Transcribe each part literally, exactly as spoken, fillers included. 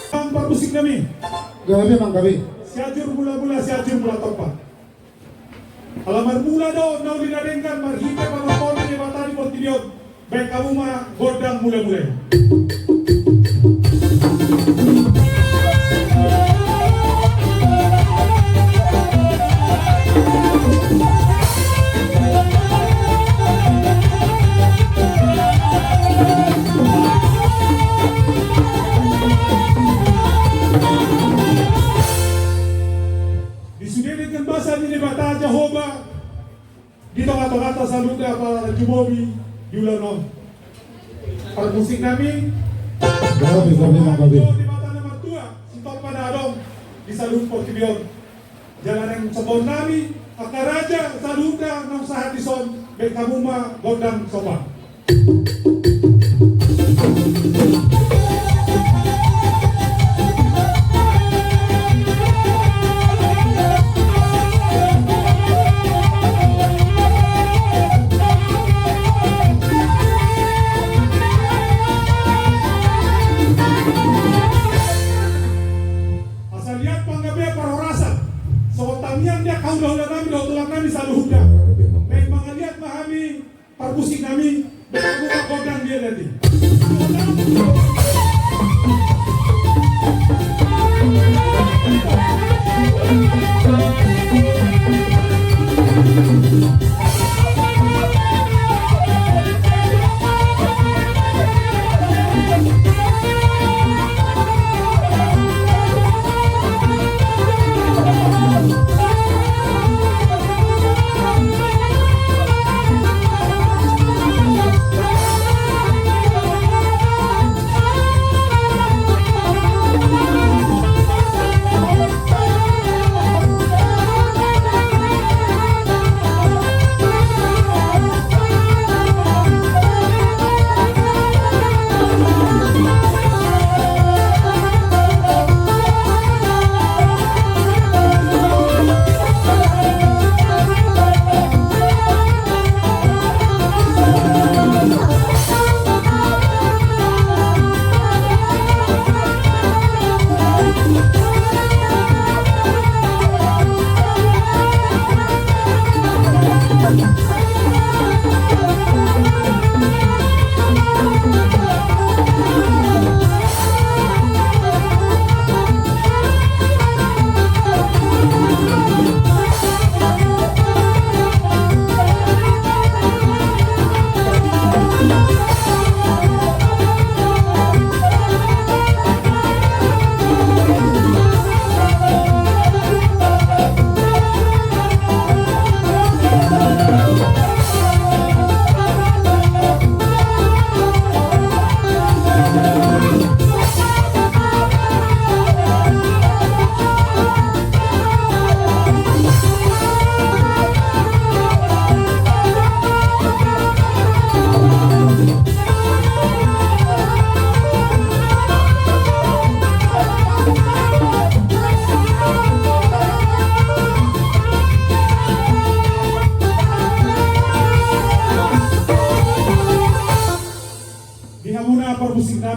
Amang parmusik nami. Gabe, amang, gabe. Sianjur Mula-mula, Sianjur Mula Tompa. Ala marmula do na uli na denggan marhite pamotoan ni Debata di portibi on. Baen hamu ma gondang mula-mula i. Di sude denggan basa ni Debata Jahowa di tonga-tonganta saluhutna, apala na jumobi di ulaon on. Parmusik nami. Gabe, gabe, amang, gabe. Debata na martua, Sitompa na adong di saluhut portibi on. Jala naeng sombaon nami angka raja saluhutna naung sahat dison, baen hamu ma gondang somba. Asa liat panggabean parhorasan, songon tangiang ni angka hula-hula nami dohot tulang nami saluhutna. Naeng mangaliat ma hami. Parmusik nami, baen hamu ma gondang dia nanti.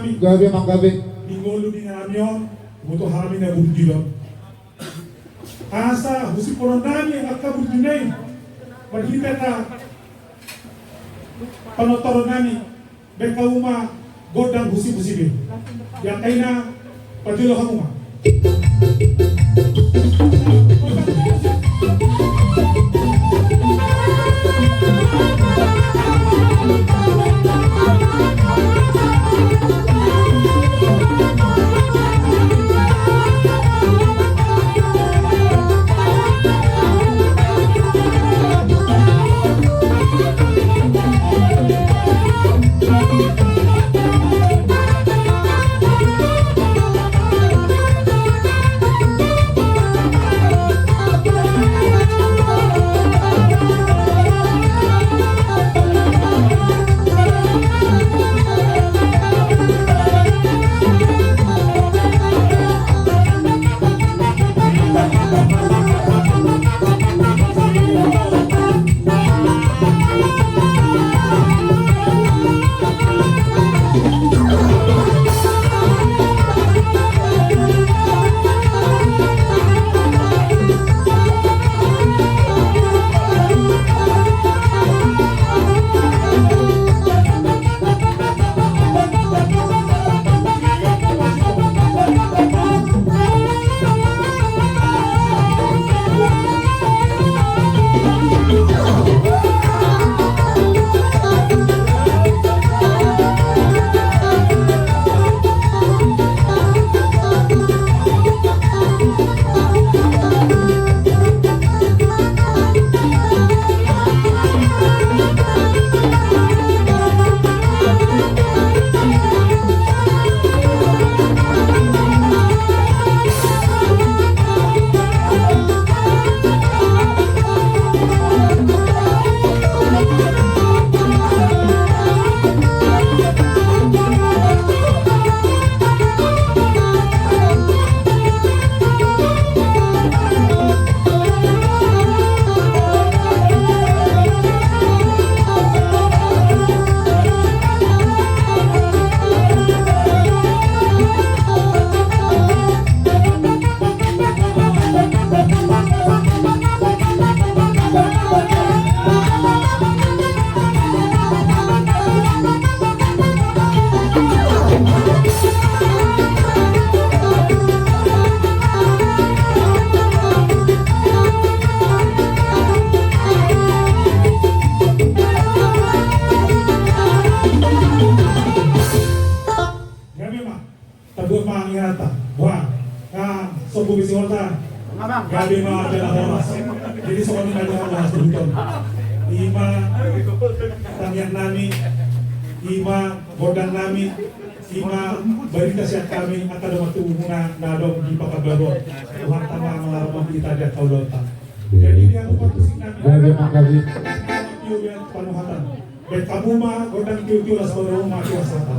Gabe manggabe. Di ngolu ni nami on, boto hami na burju on. Asa husiphonon nami angka burju na i, marhite na panortoron nami, baen hamu ma gondang husip-husip i. Di angka i na, pajolo hamu ma. Gabe ma. Tabuat ma angka i hata. Wah, na sombong bisi horta. Gabe ma jala horas. Jadi songon i ma jala horas tu huton. I ma tangiang nami, i ma gondang nami, i ma barita sian hami angka dongan tubu muna na adong di Pakanbaru on. Tuhanta ma mangaramoti hita di angka ulaonta. Jadi di angka musik nami. Gabe ma gabe. Panuhatan. Baen hamu ma gondang tiotio, las baru ma tiwasata.